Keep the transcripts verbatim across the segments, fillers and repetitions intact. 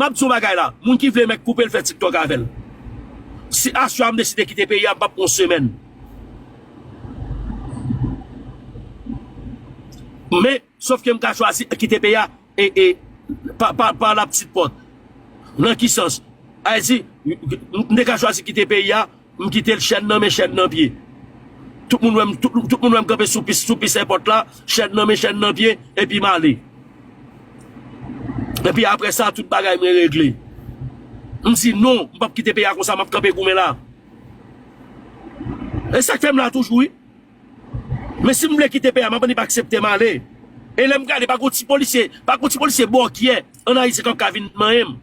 ap di yon bagay la, moun ki vle Mèk koupe l fè TikTok avè l. Si aswè a m deside kite peyi a, m p ap pran yon semèn. Men, sòf ke m ka chwazi kite peyi a e, e, pa, pa, pa la petite porte. Nan ki sans? Sa vle di, m, m te ka chwazi kite peyi a, m kite l chèn nan men, chèn nan pye. Tout moun wè m, tout, tout moun wè m kanpe sou pis, sou pis èpòt la, chèn nan men, chèn nan pye, epi m ale. Epi apre sa, tout bagay mwen regle. M di non, m p ap kite peyi a konsa, m ap kanpe goumen la. E sa k fè m la toujou, wi. Men si m vle kite peyi a, m ap annik aksepte m ale. E lè m gade, pa gon ti polisye, pa gon ti polisye bòkyè ann Ayiti k ap ka vin manyen m.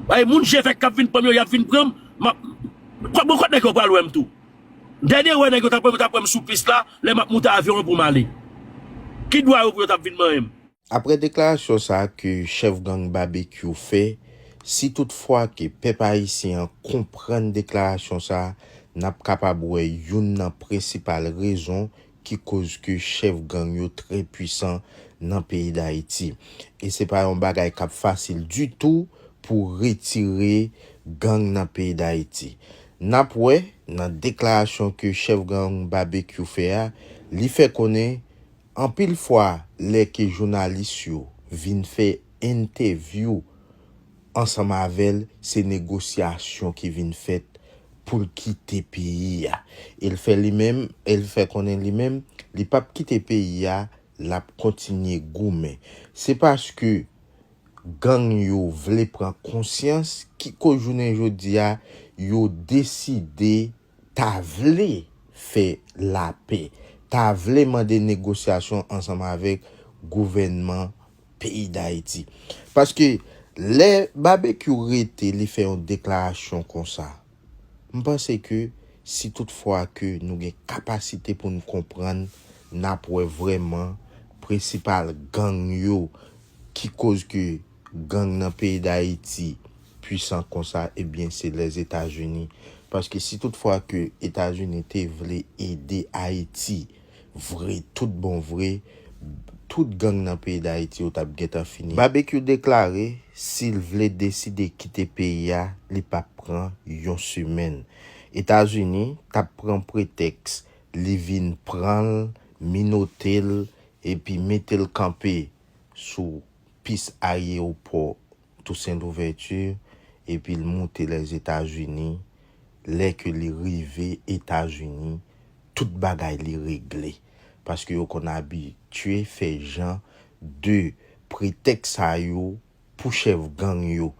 Bay moun je vèk k ap vin pran m yo, y ap vin pran m. M ap, kot, bon, kot nèg yo pral wè m tou? Dènye wè nèg yo t ap wè m, yo t ap wè m sou pis la, lè m ap moute avyon an pou m ale. Ki dwa yo pou yo t ap vin manyen m? Apre deklarasyon sa a ke chèf gang Babekyou fè, si toutfwa ke pèp ayisyen an konprann deklarasyon sa a, n ap kapab wè youn nan prensipal rezon ki koz ke chèf gang yo trè pwisan nan peyi Dayiti. E se pa yon bagay k ap fasil ditou pou retire gang nan peyi Dayiti. N ap wè nan deklarasyon ke chèf gang Babekyou fè a, li fè konnen anpil fwa lè ke jounalis yo vin fè entèvyou ansanm avè l, se negosyasyon ki vin fèt pou l kite peyi a. E l fè li menm, e l fè konnen li menm, li p ap kite peyi a, l ap kontinye goumen. Se paske gang yo vle pran konsyans ki koz jounen jodi a, yo deside ta vle fè lapè, ta vle mande negosyasyon ansanm avèk gouvènman peyi Dayiti. Paske lè Babekyou rete, li fè yon deklarasyon konsa, m panse ke si toutfwa ke nou gen kapasite pou n konprann, n ap wè vrèman prensipal gang yo ki koz ke gang nan peyi Dayiti pwisan konsa, ebyen, se Lèzetazini. Paske si toutfwa ke Etazini te vle ede Ayiti vre, tout bon vre, tout gang nan peyi Dayiti yo t ap gentan fini. Babekyou deklare, si l vle deside kite peyi a, li p ap pran yon semèn. Etazini t ap pran pretèks li vin pran l, minote l, epi mete l kanpe sou pis ayewopò Toussaint Louverture, epi l moute Lèzetazini. Lè ke li rive Etazini, tout bagay li regle. Paske yo konn abitye fè jan de pretèks sa yo pou chèf gang yo.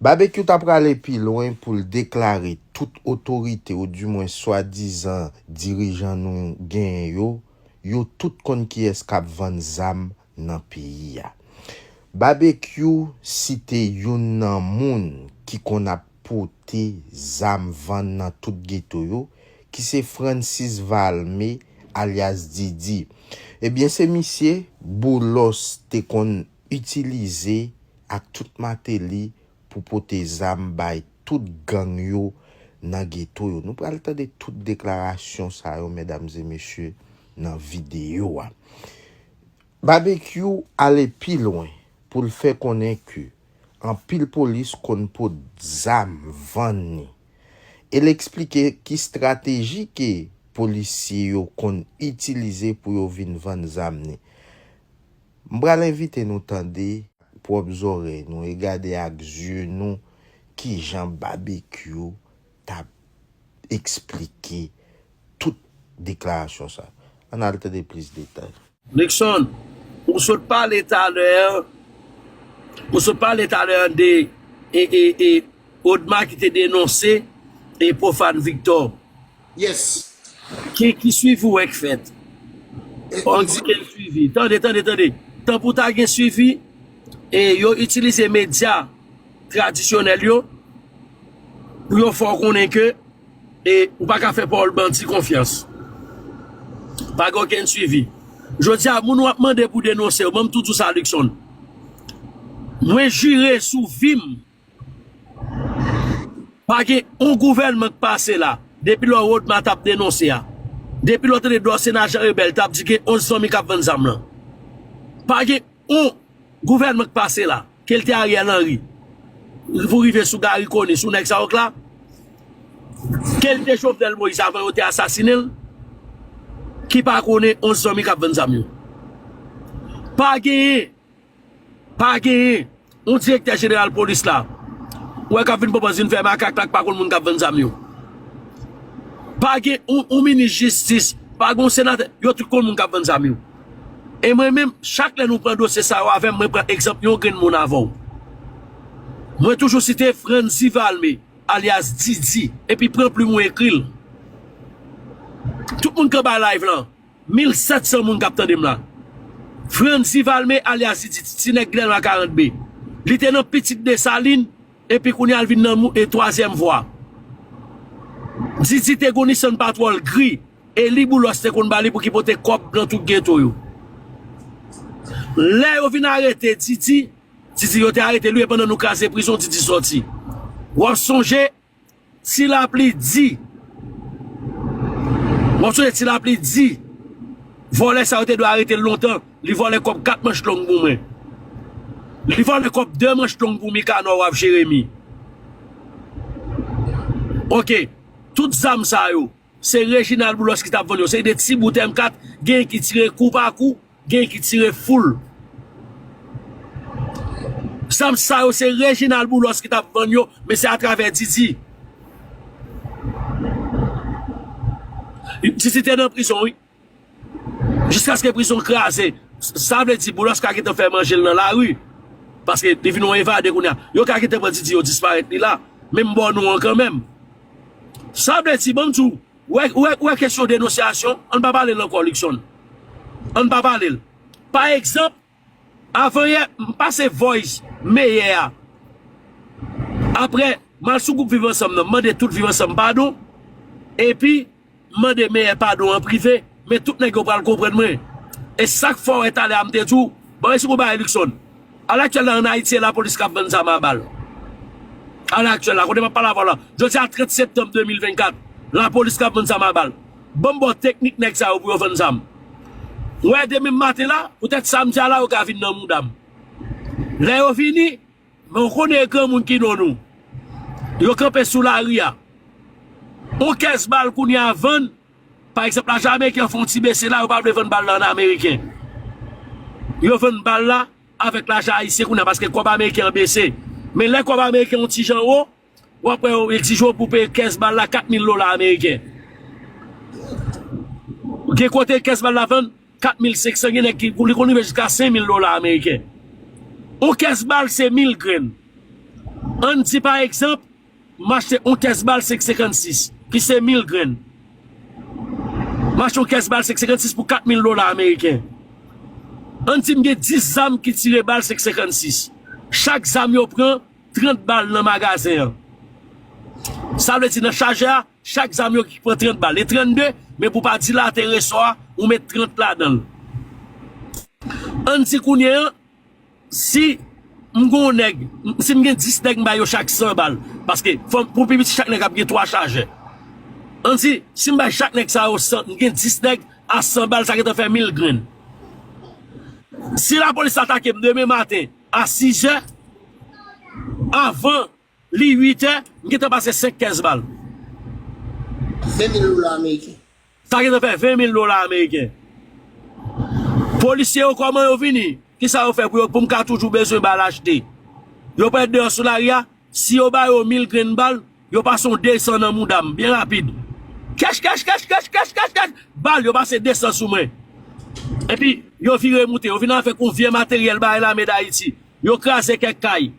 Babekyou ta prale pi lwen pou l deklare tout otorite, oudimwen swadizan dirijan nou genyen yo, yo tout konn kiyès k ap vann zam nan peyi a. Babekyou site youn nan moun ki konn ap pote zam vann nan tout geto yo, ki se Francis Valmé, alyas Didi. Ebyen, se misye Boulos te konn itilize ak tout Martelly pou pote zam bay tout gang yo nan geto yo. Nou pral tande tout deklarasyon sa yo, medam e mesye, nan videyo a. Babekyou ale pi lwen pou l fè konnen ke anpil polis konn pot zam vann ni. E l eksplike ki estrateji ke polisye yo konn itilize pou yo vin vann zam ni. M pral envite nou tande pwòp zòrèy nou e gade ak zye nou kijan Babekyou t ap eksplike tout deklarasyon sa. Ann al tande plis detay. Luckson, ou sot pale talè, ou sot pale talè de e, e, e, Odma ki te denonse e Profane Victor. Yes. Ki, ki swivi w wè k fèt? On di gen swivi. Tande, tande, tande. Tan pou ta gen swivi, e yo itilize medya tradisyonèl yo pou yo fè w konnen ke e ou pa ka fè pawòl bandi konfyans. Pa gen okenn swivi. Jodi a, moun w ap mande pou denonse yo, ban m tou di w sa, Luckson. Mwen jire sou vi m, pa gen yon gouvènman k pase la, depi lò Odma t ap denonse a, depi lò tande dwa Sena Jan Rebèl t ap di gen onz fanmi k ap vann zam lan. Pa gen yon gouvènman k pase la. ke l te Ariel Henry, pou rive sou Garry Conille, sou nèg sa yo k la, ke l te Jovenel Moïse avan yo te asasinen l, ki pa konnen yon zanmi k ap vann zam yo. Pa genyen, pa genyen yon direktè jeneral polis la, ou wè k ap vin pran pòz vin fè makak la, k pa konn moun k ap vann zam yo. Pa gen yon, yon minis jistis, pa gen yon senatè, yo tout konn moun k ap vann zam yo. E mwen menm, chak lè nou pran dosye sa yo avè m, mwen pran egzanp yon grenn moun avè w. Mwen toujou site Frantzy Valmé, alyas Didi, epi pran plim ou ekri l. Tout moun k anba live lan, mil sèt san moun k ap tande m la. Frantzy Valmé, alyas Didi, ti nèg Dèlma karant B. Li te nan Pitit Desalin, epi kounye a l vin nan mou-, e twazyèm vwa. Didi te gon Nissan Patrol gri, e li Boulos te konn ba li pou ki pote kòb nan tout geto yo. Lè yo vin arete Didi, Didi yo te arete l wi, e pandan nou kraze prizon, Didi sòti. W ap sonje, Ti Lapli di, w ap sonje Ti Lapli di, vòlè sa yo te dwe arete l lontan, li vòlè kòb kat manch long pou mwen. Li vòlè kòb de manch long pou Mikanò Waf Jeremi. Oke, tout zam sa yo, se Reginald Boulos ki t ap vann yo. Se de ti bout M kat, gen ki tire kou pa kou, gen ki tire foul. Zam sa yo, se Reginald Boulos ki t ap vann yo, men se atravè Didi. Didi te nan prizon, wi. Jiskaske prizon kraze. Sa vle di, Boulos ka gentan fè manje l nan lari. Paske li vin yon evade kounye a. Yo ka gentan pran Didi, yo disparèt li la. Men m ba w non an kanmenm. Sa vle di, ban m di w, ou wè, ou wè, ou wè kesyon denonsyasyon, ann pa pale l ankò, Luckson. Ann pa pale l. Pa egzanp, avanyè, m pase voice Meyè a. Apre, m al sou gwoup Viv Ansanm nan, m mande tout Viv Ansanm padon. Epi, m mande Meyè padon an prive, men tout nèg yo pral konprann mwen. E sa k fè w wè talè a m te di w, ban m esplike w bagay Luckson. Alè aktyèl la, ann Ayiti, e lapolis k ap vann zam a bal. Alè aktyèl la, kote m ap pale avè w la, jodi a trant septanm de mil vennkat, lapolis k ap vann zam a bal. Ban m ba w teknik nèg sa yo pou yo vann zam. Ou wè demen maten la, poutèt sa m di a la, yo ka vin nan mouda m. Lè yo vini, men w konnen e granmoun ki non nou. Yo kanpe sou lari a. On kès bal kounye a vann, pa egzanp, lajan ameriken an fè on ti bese la, yo pa vle vann bal la an ameriken. Yo vann bal la avèk lajan ayisyen kounye a, paske kòb ameriken an bese. Men lè kòb ameriken on ti jan wo, w ap wè yo egzije w pou peye kès bal la kat mil dola ameriken. Gen kote kès bal la vann kat mil senk san, gen nèg ki, li konn rive jiska senk mil dola ameriken. On kès bal se mil grenn. Ann di pa egzanp, m achte on kès bal senk senkannsis, ki se mil grenn. M achte on kès bal senk senkannsis pou kat mil dola ameriken. Ann di m gen dis zam ki tire bal senk senkannsis. Chak zam yo pran trant bal nan magazen an. Sa vle di nan chajè a, chak zam yo ki pran trant bal. E trannde, men pou pa dilate resò a, ou met trant ladan l. Ann di kounye a, si m gon nèg, si m gen dis nèg, m ba yo chak san bal. Paske fò m, pou pi piti, chak nèg ap gen twa chajè. Ann di, si m bay chak nèg sa yo san, m gen dis nèg a san bal, sa gentan fè mil grenn. Si lapolis atake m demen maten a sizè, avan li uitè, m gentan pase senk kès bal. Ven mil dola ameriken. Sa gentan fè ven mil dola ameriken. Polisye yo, kòman yo vini? Kisa yo fè pou yo, pou m ka toujou bezwen bal achte? Yo pral deyò sou lari a, si yo ba yo mil grenn bal, yo pase yon de san nan mouda m, byen rapid. Kèch, kèch, kèch, kèch, kèch, kèch, kèch, bal, yo pase de san sou mwen. Epi, yo vire moute, yo vin avèk yon vye materyèl bagay lame Dayiti. Yo kraze kèk kay.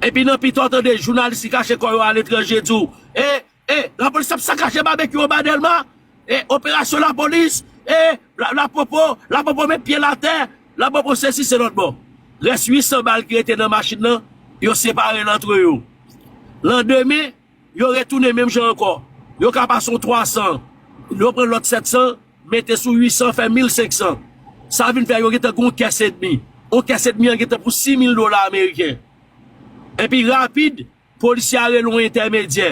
Epi nan pita w tande jounalis ki kache kò yo aletranje di w, e, e, lapolis ap sakaje babekyou anba Dèlma, e, operasyon lapolis, e, la, lapopo, lapopo met pye l atè, lapopo sesi se lòt bò. Rès uit san bal ki rete nan machin nan, yo separe l antre yo. Landemen, yo retounen menm jan ankò. Yo ka pase yon twa san, yo pran lòt sèt san, mete sou uit san, fè mil senk san. Sa vin fè yo gentan gen yon kès edmi. Yon kès edmi an gentan pou sis mil dola ameriken. Epi rapid, polisye a rele yon entèmedyè.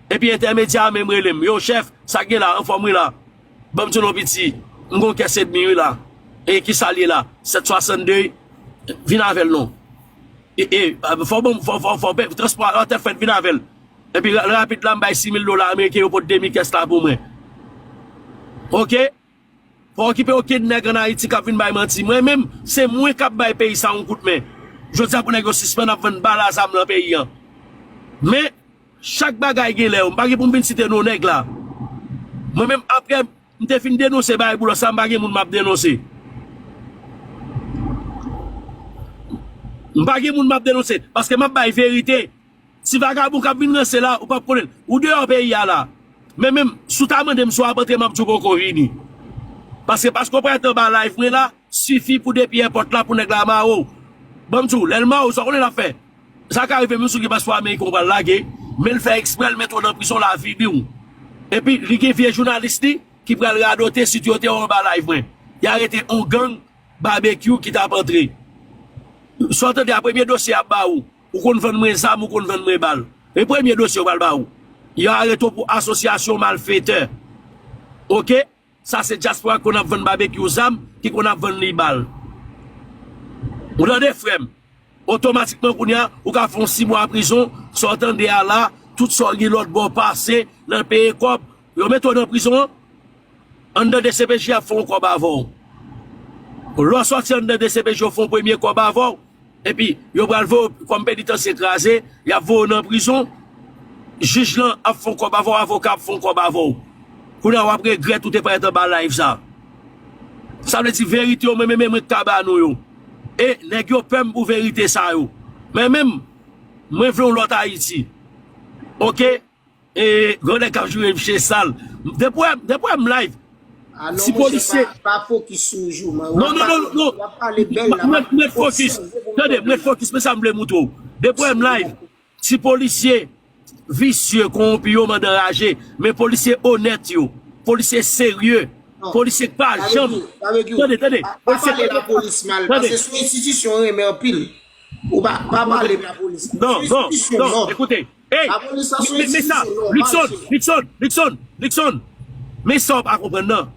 Epi entèmedyè a menm rele m. Yo, chèf, sa k gen la, anfòm wi la. Ban m di w non piti, m gen yon kès edmi wi la. E kisa l ye la? Sèt swasann de, vin avè l non. E, e, fò ban m, fò, fò, fò, fò transpò a tèt frèt vin avè l. Epi ra-, rapid la, m bay sis mil dola ameriken, yo pot de mil kès la pou mwen. Oke? Pa okipe okenn nèg ann Ayiti k ap vin bay manti. Mwen menm, se mwen k ap bay peyi sa yon kout men. Jodi a pou nèg yo sispann ap vann bal a zam nan peyi an. Men, chak bagay gen lè yo. M pa gen pou m vin site non nèg la. Mwen menm, apre m te fin denonse bagay Boulos sa, m pa gen moun m ap denonse. M pa gen moun m ap denonse, paske m ap bay verite. Ti vagabon k ap vin ranse la, ou p ap konnen l. Ou deyò peyi a la. Men menm, si w ta mande m si w ap antre, m ap di w poko vini. Paske, paske w parèt anba live mwen la, sifi pou depi èpòt la pou nèg la mare w. Ban m di w, lè l mare w, sa w konnen l ap fè? Sa ka rive menm si w gen paspò ameriken w pral lage, men l fè eksprè l mete w nan prizon l avili w. Epi, li gen vye jounalis li ki pral radote si yo te wè w anba live mwen. Y arete yon gang babekyou ki t ap antre. Sa w tande a, premye dosye y ap ba ou. Ou konn vann mwen zam, ou konn vann mwen bal. E premye dosye yo pral ba ou. Yo arete w pou asosyasyon malfetè. Oke? Sa se dyaspora ki konn ap vann babekyou zam, ki konn ap vann li bal. Ou tande, frè m? Otomatikman, kounye a, ou ka fè yon sis mwa prizon, sa w tande a la, tout sa w gen lòt bò pase, nan peye kòb, yo mete w nan prizon an, anndan D C P J y ap fè yon kòb avè w. Lè w sòti anndan D C P J, yo fè yon premye kòb avè w, epi yo pral voye w kòm penitansye kraze, y ap voye w nan prizon, jij lan ap fè yon kòb avè w, avoka ap fè yon kòb avè w. Kounye a, w ap regrèt ou te parèt anba live sa. Sa vle di verite yo, mwen menm, mwen k ka ba nou yo. E nèg yo pè m pou verite sa yo. Men menm, mwen vle yon lòt Ayiti. Oke? E, grandè k ap joure, misye sal. Depi w wè, depi w wè m live, ti polisye. Pa, pa fokis sou jouman. Non, non, non, non. W ap pale bèl la. Mwen, mwen fokis. Tande, mwen fokis, men sa m vle moutre w. Depi w wè m live, ti polisye visye, kowonpi yo, mande anraje. Men polisye onèt yo. Polisye serye. Polisye k pa janm. Tande, tande. Pa pale lapolis mal, paske se yon enstitisyon renmen anpil. Ou pa, pa pale lapolis. Non, non, non, ekoute. Ey, lapolis la se yon enstitisyon nòmal. Luckson, Luckson, Luckson, Luckson. Men sa w pa konprann nan.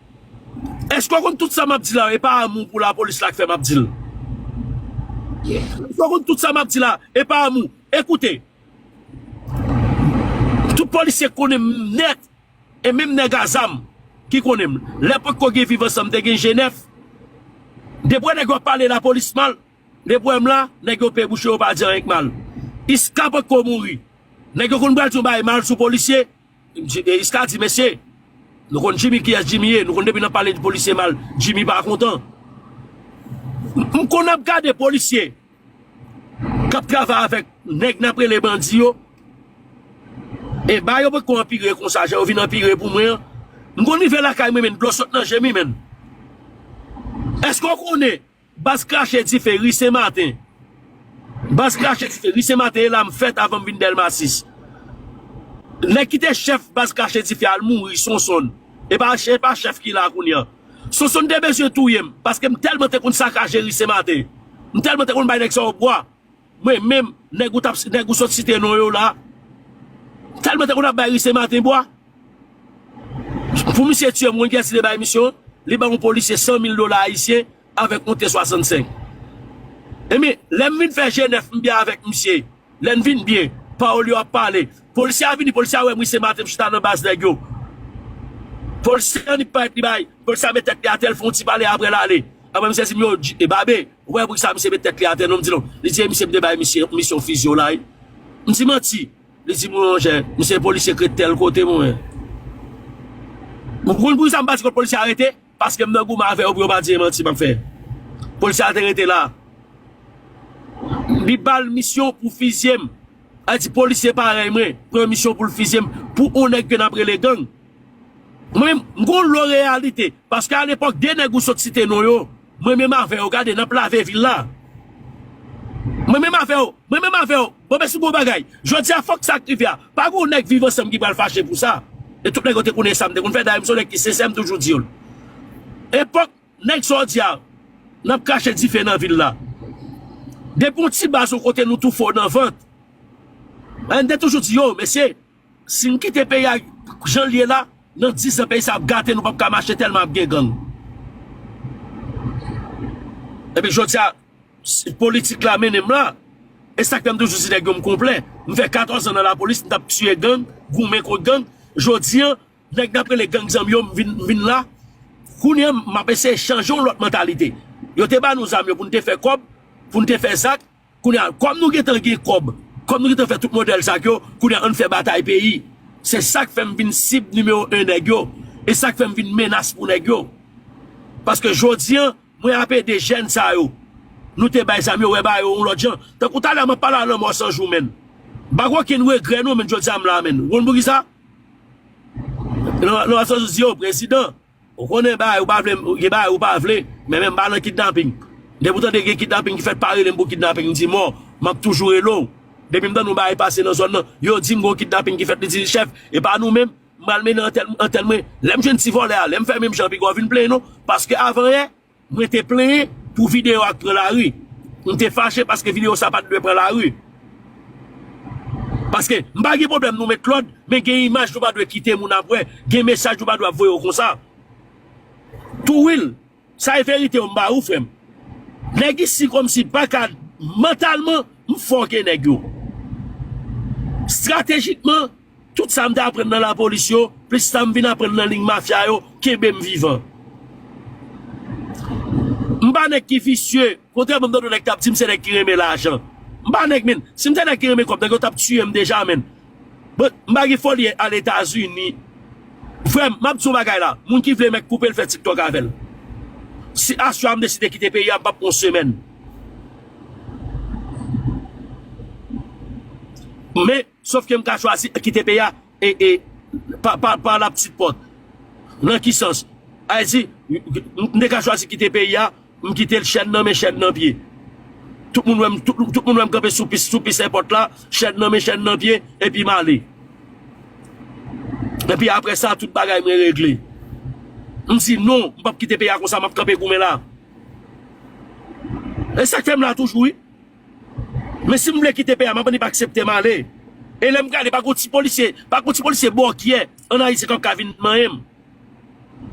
Èske w konn tout sa m ap di la, e pa amou pou lapolis la k fè m ap di l? Èske w konn tout sa m ap di la, e pa amou? Ekoute. Tout polisye konnen m nèt, e menm nèg a zam ki konnen m. Lè potko gen Viv Ansanm, te gen G nèf. Depi w wè nèg yo ap pale lapolis mal, depi w wè m la, nèg yo pe bouch yo, yo pa di anyen k mal. Iska potko mouri. Nèg yo konn pral di yon bagay mal sou polisye. Iska di, mesye, nou konn Jimmy kiyès Jimmy ye, nou konn depi n ap pale de polisye mal, Jimmy pa kontan. M konn ap gade polisye k ap travay avèk nèg n ap rele bandi yo. E ba yo potko anpire konsa, jan yo vin anpire pou mwen an. M konn rive lakay mwen, men dlo sot nan je m, wi, men. Èske w konnen baz Krache Dife, ri Sen Maten? Baz Krache Dife, ri Sen Maten, e la m fèt avan m vin Dèlma sis. Nèg ki te chèf baz Krache Dife a, l mouri, Sonsonn. E pa, e pa chèf ki la kounye a. Sonsonn te bezwen touye m, paske m tèlman te konn sakaje ri Sen Maten. M tèlman te konn bay nèg sa yo bwa. Mwen menm, nèg ou t ap, nèg ou sot site non yo la. M tèlman te konn ap bay ri Sen Maten bwa. Pou misye tiye m, ou konn kiyès li te bay misyon? Li bay yon polisye san mil dola ayisyen avèk yon T swasannsenk. Ebyen, lè m vin fè G nèf, m byen avèk misye. Lè n vin byen, pawòl yo ap pale. Polisye a vini, polisye a wè m ri Sen Maten, m chita nan baz nèg yo. Polisye a annik parèt, li bay, polisye a met tèt li atè, l fè yon ti pale, apre l ale. Apre misye di m, yo, e Babe, ou wè poukisa misye met tèt li atè non? M di non. Li di e misye m te bay misye misyon fizye w la wi. M di manti. Li di m wi monchè, misye polisye k ret tèl kote mwen. Ou konn poukisa m pati kot polisye a rete? Paske m nan goumen avè yo pou yo pa di e manti m ap fè. Polisye a te rete la. Li ba l misyon pou fizye m. A di polisye parèy mwen pran misyon pou l fizye m pou yon nèg ke n ap rele gang. Mwen menm, m gon lo reyalite, paske alepòk de nèg ou sot site non yo, mwen menm avè yo, gade, n ap lave vil la. Mwen menm avè yo, mwen menm avè yo, bon, men si gon bagay, jodi a fòk sa k rive a, pa gon nèg Viv Ansanm ki pral fache pou sa. E tout nèg yo te konnen sa m te konn fè, dayè m se yon nèg ki sensè, m toujou di yo l. Epòk nèg sa w di a, n ap krache dife nan vil la. Depi yon ti baz yon kote nou toufe w nan vant. Mwen te toujou di yo, mesye, si n kite peyi a jan l ye la, nan diz an peyi sa ap gate, nou p ap ka mache tèlman ap gen gang. Epi jodi a, s-, politik la mennen m la. E sa k fè m toujou di nèg yo m konplè. M fè katòz an nan lapolis, m t ap tiye gang, goumen kont gang. Jodi an, nèg n ap rele gang zanmi yo, m vin, m vin la. Kounye a, m ap eseye chanje yon lòt mantalite. Yo te ba nou zam yo pou n te fè kòb, pou n te fè zak. Kounye a, kòm nou gentan gen kòb, kòm nou gentan fè tout modèl zak yo, kounye a, ann fè batay peyi. Se sa k fè m vin sib nimewo en nèg yo. E sa k fè m vin menas pou nèg yo. Paske jodi an, mwen ap ede jèn sa yo. Nou te bay zam yo, wè ba yo yon lòt jan. Tankou talè a m ap pale a Lanmò San Jou, menn. M pa gen okenn regrè non, menn, jodi a m la, menn. Ou konn poukisa? Lanmò San Jou di yo, prezidan, ou konnen bagay ou pa vle, gen bagay ou pa vle, men menm m pa nan kidnaping. Depi w tande gen kidnaping ki fèt, pa rele m pou kidnaping, m di mò, m ap toujou rele w. Depi m tande yon bagay pase nan zòn nan, yo di m gon kidnaping ki fèt, li di chèf, e pa nou menm, m pral mennen antèn, antèn mwen. Lè m jwenn ti vòlè a, lè m fè menm jan, piga w vin plenyen non, paske avan yè, mwen te plenyen pou videyo a k pran lari. M te fache paske videyo sa pa t dwe pran lari. Paske m pa gen pwoblèm nou met lòd, men gen imaj nou pa dwe kite moun ap wè, gen mesaj nou pa dwe ap voye yo konsa. Tou Will, sa e verite yo m ba ou, frè m. Nèg isi kòmsi pa ka, mantalman, m fò ke nèg yo. Estratejikman, tout sa m te aprann nan lapolis yo, plis sa m vin aprann nan liy mafya yo, kenbe m vivan. M pa nèg ki visye, kontrèman m tande nèg t ap di m se nèg ki renmen lajan. M pa nèg, menn. Si m te nèg ki renmen kòb, nèg yo t ap tiye m deja, menn. But, m pa gen foli al Etazini. Frè m, m ap di yon bagay la. Moun ki vle mèk koupe l, fè TikTok avè l. Si aswè a m deside kite peyi a, m p ap pran yon semèn. Men, sòf ke m ka chwazi kite peyi a, e, e, pa, pa, pa la petite porte. Nan ki sans? Ayiti, m te ka chwazi kite peyi a, m kite l chèn nan men, chèn nan pye. Tout moun wè m, tout, tout moun wè m kanpe sou pis, sou pis èpòt la, chèn nan men, chèn nan pye, epi m ale. Epi apre sa, tout bagay mwen regle. M di non, m p ap kite peyi a konsa, m ap kanpe goumen la. E sa k fè m la toujou, wi. Men si m vle kite peyi a, m ap annik aksepte m ale. E lè m gade, pa gon ti polisye, pa gon ti polisye bòkyè ann Ayiti k ap ka vin manyen m.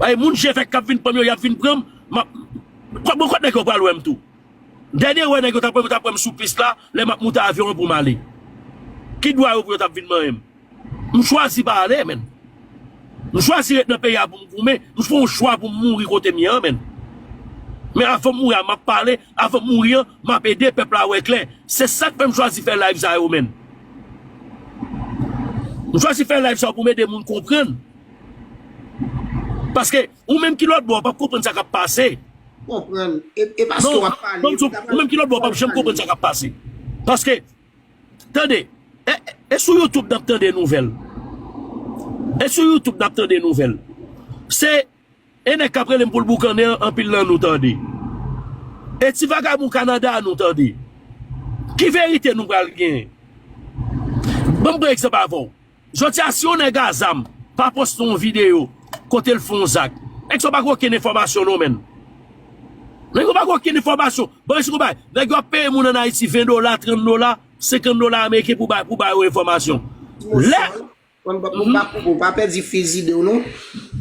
Ay, moun je vèk k ap vin pran m yo, y ap vin pran m. M ap, bon, kote nèg yo pral wè m tou? Dènye wè nèg yo t ap wè m, yo t ap wè m sou pis la, lè m ap moute avyon an pou m ale. Ki dwa yo pou yo t ap vin manyen m? M chwazi pa ale, menn. M chwazi ret nan peyi a pou m goumen. M fè yon chwa pou m mouri kote m ye an, menn. Men avan m mouri a, m ap pale. Avan m mouri an, m ap ede pèp la wè klè. Se sa k fè m chwazi fè live sa yo, menn. M chwazi fè live sa yo pou m ede moun konprann. Paske ou menm ki lòt bò, w p ap konprann sa k ap pase. Konprann. E, e paske w ap pale, ou menm ki lòt bò, w p ap janm konprann sa k ap pase. Paske, tande, e, e sou YouTube n ap tande nouvèl. E sou YouTube n ap tande nouvèl. Se, e nèg k ap rele m pou l boukannen an, anpil nan nou tande. E ti vagabon Kanada a nou tande. Ki verite nou pral genyen? Ban m pran egzanp avè w. Jodi a, si yon nèg a zam pa poste yon videyo kote l fè yon zak, nèg sa yo pa gen okenn enfòmasyon non, menn. Nèg yo pa gen okenn enfòmasyon. Bon, se konbay, nèg yo ap peye moun ann Ayiti ven dola, trant dola, senkant dola ameriken pou bay, pou bay yo enfòmasyon. Lè Mwen pa, mwen pa koupe w, pa pèdi fil zide w non.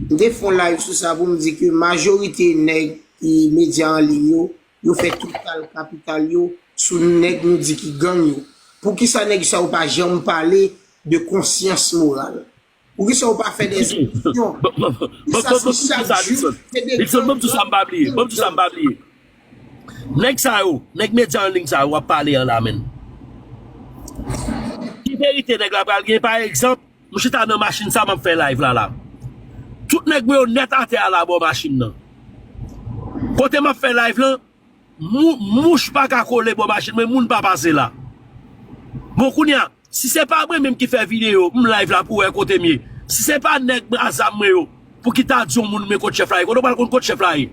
M te fè yon live sou sa pou m di ke majorite nèg ki medya an liy yo, yo fè total kapital yo sou nèg nou di ki gang yo. Poukisa nèg sa yo pa janm pale de konsyans moral? Poukisa yo pa fè de emisyon? E sa se chak jou, se de gang, gang, gang. Nèg sa yo, nèg medya an liy sa yo w ap pale an la, menn. Ki verite nèg la pral gen? Pa egzanp, m chita nan machin sa, m ap fè live la, la. Tout nèg mwen yo nèt atè a la bò machin nan. Kote m ap fè live lan, mou-, mouch pa ka kole bò machin mwen, moun pa pase la. Bon, kounye a, si se pa mwen menm ki fè videyo, m live la pou wè kote m ye. Si se pa nèg a zam mwen yo, pou ki ta di yon moun men kot chèf la ye, kote w pral konn kot chèf la ye?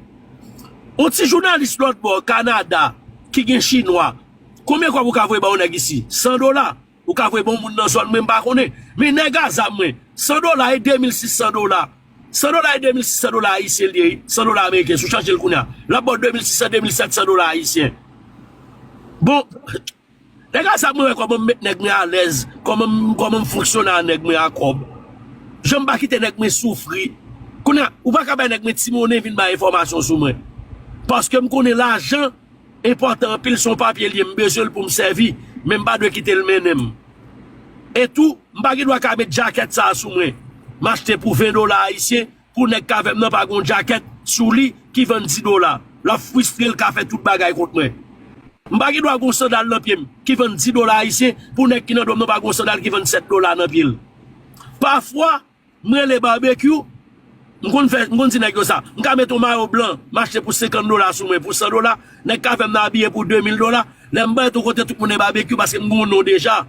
Yon ti jounalis lòt bò, Kanada, ki gen chinwa, konbyen kòb ou ka voye ba yon nèg isi? San dola. Ou ka voye ba yon moun nan zòn mwen, m pa konnen. Men nèg a zam mwen, san dola e de mil sis san dola. San dola e de mil sis san dola ayisyen l ye, san dola ameriken, si w chanje l kounye a. L ap ba w de mil sis san, de mil sèt san dola ayisyen. Bon, nèg a zam mwen wè kòman m met nèg mwen alèz, kòman m, kòman m fonksyone a nèg mwen a kòb. Jan m pa kite nèg mwen soufri. Kounye a, ou pa ka bay nèg mwen ti monnen vin bay enfòmasyon sou mwen. Paske m konnen lajan enpòtan anpil, se yon papye l ye, m bezwen l pou m sèvi. men m pa dwe kite l mennen m. E tou, m pa gen dwa ka met djakèt sa a sou mwen. M achte pou ven dola ayisyen, pou nèg k avè m nan pa gen yon djakèt sou li ki vann dis dola. L ap fristre, l ka fè tout bagay kont mwen. M pa gen dwa gen yon sandal nan pye m ki vann dis dola ayisyen, pou nèg ki nan do m nan pa gen yon sandal ki vann sèt dola nan pye l. Pafwa, m rele Babekyou, m konn fè, m konn di nèg yo sa. M ka met yon mayo blan, m achte pou senkant dola sou mwen, pou san dola, nèg k avè m nan abiye pou de mil dola. Lè m bay tou kote tout moun e Babekyou paske m gen yon non deja.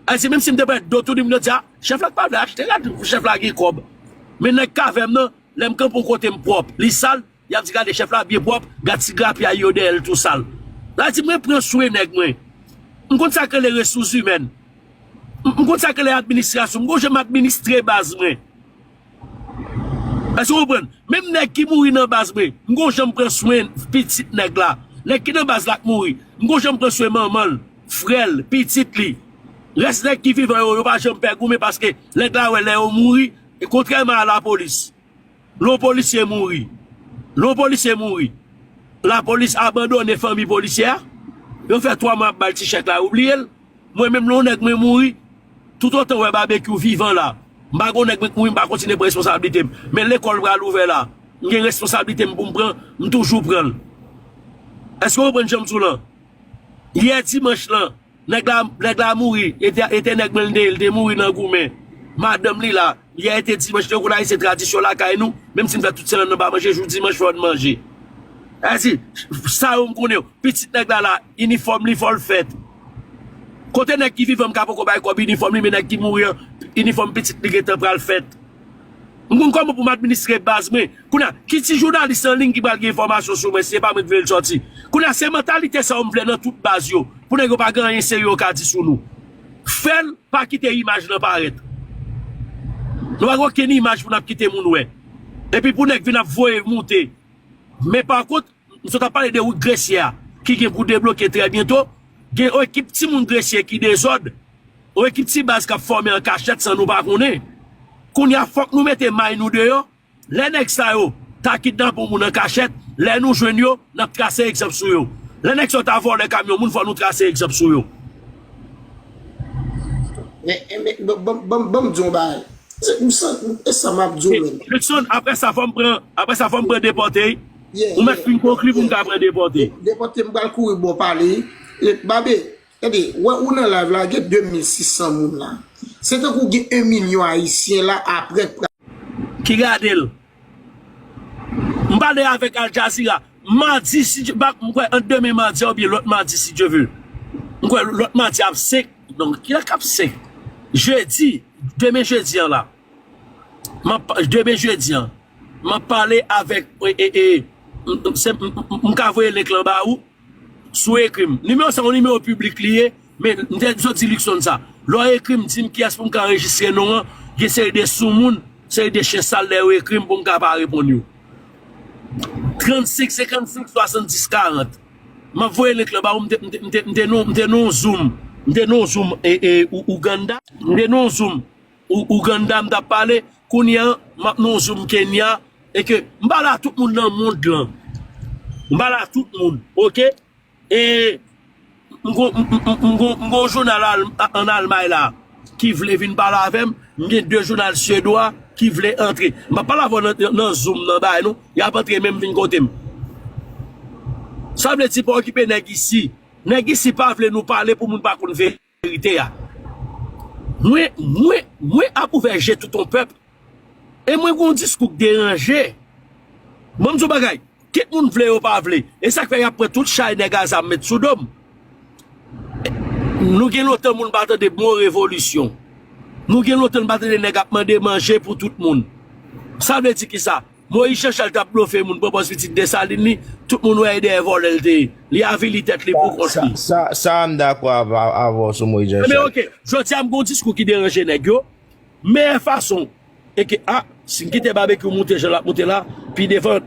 Ayiti, menm si m te pran do tou di moun yo di, a, chèf la k pa vle achte, gad chèf la gen kòb. Men nèg k avè m nan, lè m kanpe yon kote m pwòp, li sal, y ap di, gade chèf la byen pwòp, gad ti grapyay yo dèyè l tou sal. Sa di mwen pran swen nèg mwen. M konn sa k rele resous imèn. M m konn sa k rele administrasyon. M gon jan m administre baz mwen. Èske w konprann? Menm nèg ki mouri nan baz mwen, m gon jan m pran swen pitit nèg la. Nèg ki nan baz la k mouri, m gon jan m pran swen manman l, frè l, pitit li. Rès nèg ki vivan yo, yo pa janm pè goumen paske nèg la wè lè yo mouri, e kontrèman a lapolis. Lè yon polisye mouri, lè yon polisye mouri, lapolis abandone fanmi polisye a. Yo fè twa mwa ap ba l ti chèk la, yo bliye l. Mwen menm, lè yon nèg mwen mouri, toutotan w wè Babekyou vivan la, m pa gen yon nèg mwen k mouri, m pa kontinye pran responsablite m. Men lekòl pral ouvè la, m gen responsablite m pou m pran, m toujou pran l. Èske w konprann jan m di w lan? Yè dimanch lan, nèg la, nèg la mouri, e te, e te nèg mwen l te ye, l te mouri nan goumen. Madanm li la, yè e te dimanch, nou konn Ayisyen tradisyon lakay nou, menm si n fè tout semèn nou pa manje, jou dimanch fò n manje. Èske sa yo m konnen yo, pitit nèg la la, inifòm li fò l fèt. Kote nèg ki vivan m ka poko bay kòb inifòm li, men nèg ki mouri an, inifòm pitit li gentan pral fèt. M konn kòman pou m administre baz mwen. Kounye a, ki ti jounalis an liy ki pral gen enfòmasyon sou mwen si se pa mwen ki vle l sòti? Kounye a, se mantalite sa yo m vle nan tout baz yo. Pou nèg yo pa gen anyen serye yo ka di sou nou. Fè l, pa kite imaj lan parèt. Nou pa gen okenn imaj pou n ap kite moun wè. Epi pou nèg vin ap voye moute. Men pa kont, m sot ap pale de wout Gresye a, ki gen pou debloke trè byento. Gen yon ekip timoun Gresye ki dezòd, yon ekip ti baz k ap fòme an kachèt san nou pa konnen. Kounye a, fòk nou mete may nou deyò. Lè nèg sa yo ta kidnape yon moun an kachèt, lè nou jwenn yo, n ap trase egzanp sou yo. Lè nèg sa yo ta vòlè kamyon moun, fò nou trase egzanp sou yo. Men, men, ban m di yon bagay. Se, m san, e sa m ap di w menm. Luckson, apre sa, fò m pran, apre sa, fò m pran depòte. Ou mèt fin konkli pou m ka pran depòte. Depòte, m pral kouri bò pale. E, Babe, tande, wè ou nan live la, gen de mil sis san moun la. Se tankou gen en milyon Ayisyen la apre k pral. Ki gade l. M pale avèk Al Jazeera. Madi, si Dye, m pa, m kwè ant demen madi a oubyen lòt madi, si Dye ve. M kwè lòt madi ap senk. Donk, kilè k ap senk? Jedi, demen jedi an la. M ap, demen jedi an. M ap pale avèk, e, e, e, m, m, se, m, m, m ka voye link lan ba ou. Si w ekri m. Nimewo sa, yon nimewo piblik li ye, men m te sot di Luckson sa. Lè w ekri m, di m kiyès pou m ka anrejistre non an, gen seri de soumoun, seri de chen sal lè yo ekri m pou m ka pa reponn yo. Trannsenk, senkannsenk, swasanndis, karant. M ap voye link lan ba ou, m te, m te, m te, m te nan, m te nan yon Zoom, m te nan yon Zoom, e, e, Ou-, Ouganda. M te nan yon Zoom, Ou-, Ouganda, m t ap pale. Kounye a, m ap nan yon Zoom Kenya, e ke m pale a tout moun nan mond lan. M pale a tout moun, oke? E m gon, m, m, m, m gon, m gon jounal al-, a-, ann Almay la ki vle vin pale avè m. M gen de jounal syedwa ki vle antre. M p ap pale avè w nan, nan Zoom nan bagay non. Y ap antre menm vin kote m. Sa vle di pa okipe nèg isi. Nèg isi pa vle nou pale pou moun pa konn verite a. Mwen, mwen, mwen ap ouvè je tout yon pèp. E mwen gon diskou k deranje. Ban m di w bagay, kit moun vle yo pa vle. E sa k fè y ap pran tout chay nèg a zam met sou do m. Nou gen lontan moun pa tande mo revolisyon. Nou gen lontan n pa tande nèg ap mande manje pou tout moun. Sa vle di kisa? Moyiz Janchal t ap blofe moun, pran pòz pitit Desalin li, tout moun wè e dèyè vòlè l te ye. Li avili tèt li pou kont li. Sa, sa, sa a m dakò avè, avè w sou Moyiz Janchal. Ebyen, oke, jodi a m gon diskou ki deranje nèg yo. Meyè fason, e ke, a, si n kite Babekyou moute jan l ap moute la, pi devan,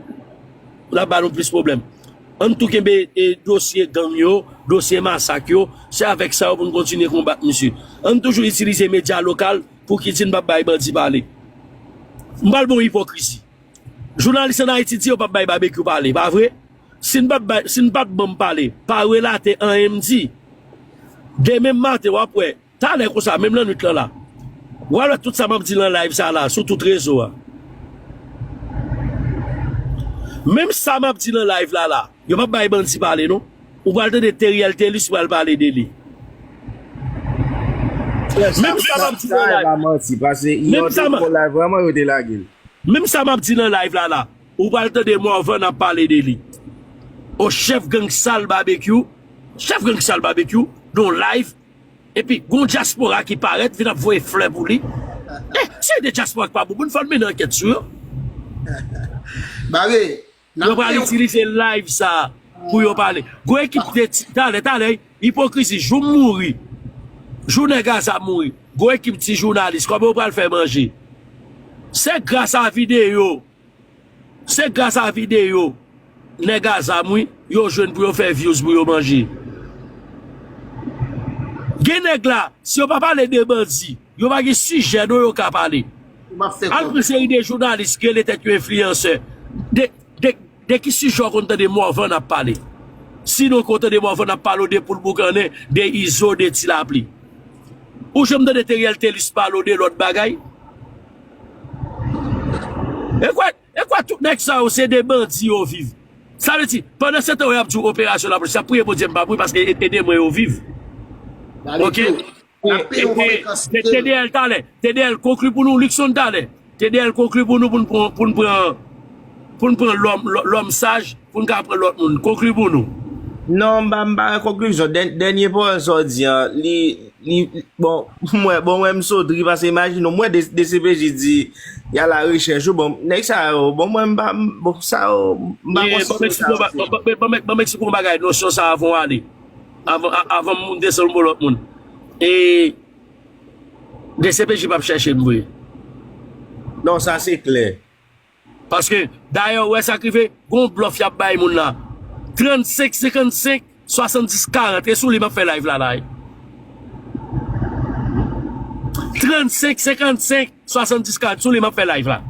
l ap ba nou plis pwoblèm. Ann tou kenbe, e, dosye gang yo, dosye masak yo, se avèk sa yo pou n kontinye konbat misye. Ann toujou itilize medya lokal pou ki di n p ap bay bandi pale. M pral ba w ipokrizi. Jounalis ann Ayiti di yo p ap bay Babekyou pale, pa vre? Si n pa t bay, si n pa t ban m pale, pa relate anyen m di. Demen maten, w ap wè. Talè konsa, menm lannwit lan la. W a wè tout sa m ap di nan live sa la, sou tout rezo a. Menm sa m ap di nan live la la, yo p ap bay bandi pale non. Ou pral tande Teriel Telus pral pale de li. Menm sa m ap di nan live. Sa e pa manti, paske menm sa m ap di nan live la la, ou pral tande Morvan ap pale de li. O chèf gang sal Babekyou, chèf gang sal Babekyou, nan live, epi gon dyaspora ki parèt vin ap voye flè pou li. Eh, se de dyaspora ki pa bon moun, fò n mennen ankèt sou yo. Bare, yo pral itilize live sa pou yo pale. Gon ekip de ti, talè, talè, ipokrizi, jou m mouri, jou nèg Gaza mouri, gon ekip ti jounalis, kòman yo pral fè manje? Se gras a videyo, se gras a videyo nèg Gaza m wi, yo jwenn pou yo fè views pou yo manje. Gen nèg la, si yo pa pale de bandi, yo pa gen sijè non yo ka pale. Al pran seri de jounalis ki rele tèt yo enfliyansè. De, de, de ki sijè w konn tande Morvan ap pale? Sinon ke w tande Morvan ap pale w de poul boukannen, de Izo, de Ti Lapli. Ou janm tande Teriel Telus pale w de lòt bagay? E kwè, e kwè tout nèg sa yo se de bandi yo viv. Sa vle di, pandan se tan yo ap di w operasyon lapolis, y ap priye Bondye m p ap ri paske e- ede mwen yo viv. Oke? N ap peye yon frekans. T D L talè. T D L konkli pou nou, Luckson talè. T D L konkli pou nou pou n pran, pou n pran, pou n pran lòm, lò- lòm saj, pou n ka pran lòt moun. Konkli pou nou. Non, m pa, m pa gen konklizyon. Dè- dènye pawòl sa w di an, li, li, bon, mwen, bon, mwen, m sot ri paske imajine w, mwen, D- D C P J di, y a la rechèch ou, bon, nèg sa yo, bon, mwen, m pa, m- bon, sa yo, m pa konsidere sa yo. Ban m eksplike yon bagay, nosyon sa avan w ale. Avan, a- avan m desann pou lòt moun. E D C P J p ap chèche m vre. Non, sa se klè. Paske, dayè, ou wè sa k rive, gon blòf y ap bay moun la. Trannsenk, senkannsenk, swasanndis, karant. E sou li m ap fè live la, la. Trannsenk, senkannsenk, swasanndis, karant. Sou li m ap fè live la.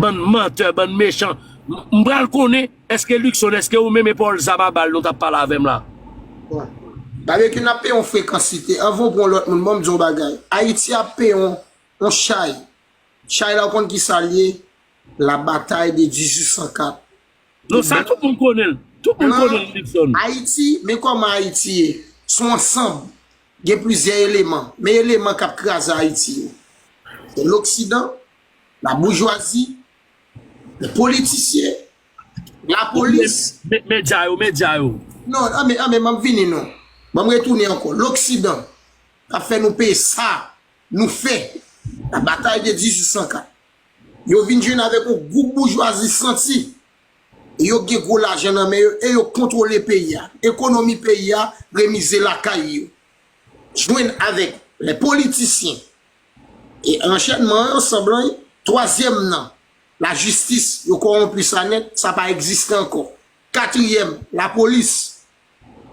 Bann mantè, bann mechan. M- M pral konnen, èske Luckson, èske ou menm e Paul Zama bal nou t ap pale avè m la? Bon. Babekyou, n ap peye yon frekansite. Anvan w pran lòt moun, ban m di w yon bagay. Ayiti ap peye yon, yon chay. Chay la, ou konn ki sa l ye? La bataille de dizuit san kat. Non, sa tout moun konnen l. Tout moun konnen l, Luckson. Ayiti, men kòman Ayiti ye. Se yon ansanm. Gen plizyè eleman. Men eleman k ap kraze Ayiti yo. Se Loksidan, laboujwazi, lè politisyen, lapolis. Medya yo, medya yo. Non, anben, anben, m ap vini non. Ban m retounen ankò. Loksidan k ap fè nou peye sa nou fè. La bataille de dizuit san kat. Yo vin jwenn avèk yon gwoup boujwazi santi. E yo gen gwo lajan nan men yo e yo kontwole peyi a. Ekonomi peyi a remize lakay yo. Jwenn avèk lè politisyen. E anchènman an sanblan twazyèm nan. Lajistis, yo kòwonpi sa nèt, sa pa egziste ankò. Katriyèm, lapolis.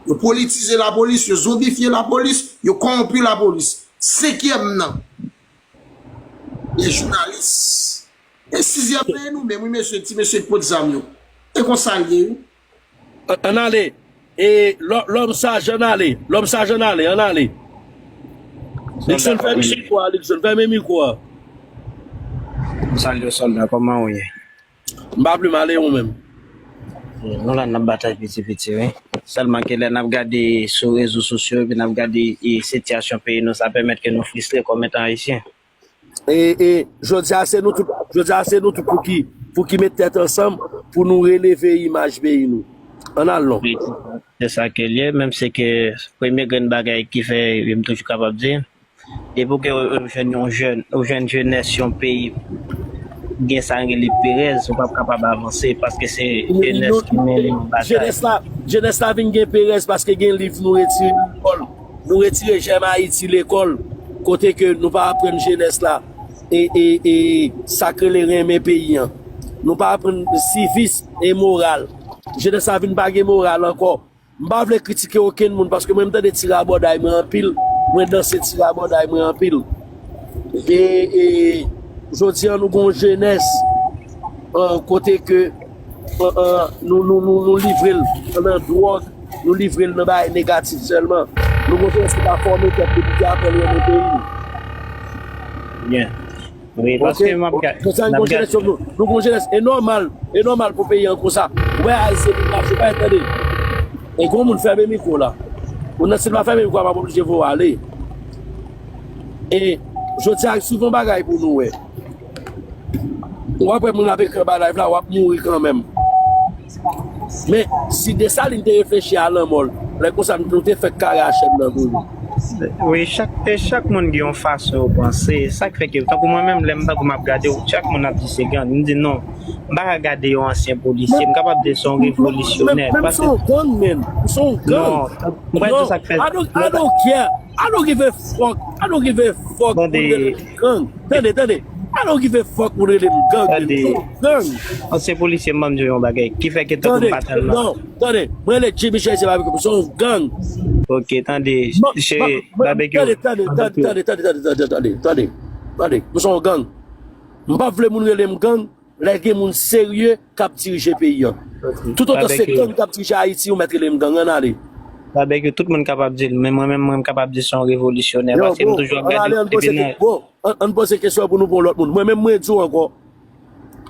Yo politize lapolis, yo zonbifye lapolis, yo kòwonpi lapolis. Senkyèm nan, lè jounalis. E sizyèm nan, e nou menm, wi, mesye, ti mesye k pot zam yo. E konsa l ye, wi. Ann ale. E lòm saj, ann ale. Lòm saj, ann ale, ann ale. Luckson, fèmen mikwo a, Luckson, fèmen mikwo a. Salye w, sòlda, kòman w ye? M pa pli mal, e ou menm? Nou la, n ap batay piti piti, wi. Sèlman ke lè n ap gade sou rezo sosyo, epi n ap gade, e, sitiyasyon peyi nou, sa pèmèt ke nou fristre kòm etan ayisyen. E, e, jodi a, se nou tout, jodi a, se nou tout pou ki, pou ki met tèt ansanm, pou nou releve imaj peyi nou. Ann al non. Wi, se sa ke l ye, menm si ke premye grenn bagay ki fè, wi, m toujou kapab di, e pou ke ou, ou jwenn yon jèn, ou jwenn jenès yon peyi gen sa n rele perèz, ou p ap kapab avanse, paske se jenès ki mennen batay. Jenès la, jenès la vin gen perèz paske gen liv nou retire lekòl. Nou retire jèm Ayiti lekòl, kote ke nou pa aprann jenès la e, e, e sa k rele renmen peyi an. Nou pa aprann sivis e moral. Jenès la vin pa gen moral ankò. M pa vle kritike okenn moun, paske mwen, m tande ti rabòday mwen anpil, mwen danse ti rabòday mwen anpil. E, e jodi a, nou gon jenès, eh, kote ke, eh, eh, nou, nou, nou, nou livre l nan dwòg, Nou livre l nan bagay negatif sèlman. Nou gon jenès ki pa fòme tèt li pou di apre l renmen peyi l. Byen. Wi, paske m ap gade. Konsa, nou gon jenès, nou gon jenès, e nòmal, e nòmal pou peyi an konsa. Ou wè Ayisyen vin mache, pa tande. E gon moun fèmen mikwo la. Ou nan, si l pa fèmen mikwo a, m ap oblije voye w ale. E jodi a, souvan bagay pou nou wè. W ap wè moun ap ekri anba live la, w ap mouri kanmenm. Men, si Desalin te reflechi a lanmò l, lè konsa nou te fèk kare a chèn nan pou li. Wi, chak, e chak moun gen yon fason yo panse. Sa k fè ke, tankou mwen menm, lè m tankou m ap gade w, chak moun ap di se gang. M di non, m pa ka gade yon ansyen polisye, m kapab di se yon revolisyonè. Menm se yon gang, men. Se yon gang. Non, m pa di sa k fè. I don't, I don't care. I don't give a fuck. I don't give a fuck. Tande. Gang. Tande, tande. I don't give a fuck ou rele m gang. Tande. Gang. Ansyen polisye m ban m di w yon bagay ki fè ke tankou m pa tèlman. Non, tande. Mwen rele Jimmy Cherizier Barbecue. M se yon gang. Ok, tande. Cheri Barbecue. Tande, tande, tande, tande, tande, tande, tande, tande, tande. M se yon gang. M pa vle moun rele m gang. Lè gen moun serye k ap dirije peyi an. Toutotan se gang k ap dirije Ayiti, ou mèt rele m gang, ann ale. Barbecue, tout moun kapab di l, men mwen menm, mwen m kapab di se yon revolisyonè, paske m toujou ap gade depi nan. Bon, ann poze kesyon pou nou pou yon lòt moun. Mwen menm, mwen di w ankò,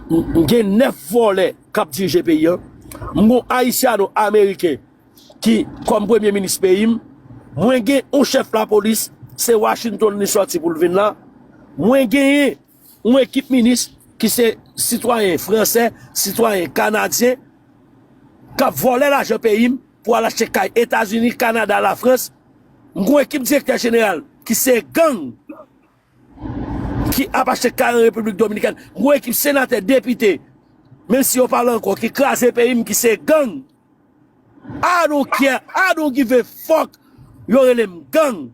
m gen nèf vòlè k ap dirije peyi an. M gon ayisyano ameriken ki kòm premye minis peyi m. Mwen gen yon chèf lapolis, se Washington li sòti pou l vin la. Mwen genyen yon ekip minis ki se sitwayen fransè, sitwayen kanadyen, k ap vòlè lajan peyi m pou al achte kay Etazini, Kanada, Lafrans. M gen yon ekip direktè jeneral ki se gang ki ap achte kay an Repiblik Dominikèn. M gen yon ekip senatè, depite, menm si yo pa la ankò, ki kraze peyi m, ki se gang. I don't care, I don't give a fuck. Yo rele m gang.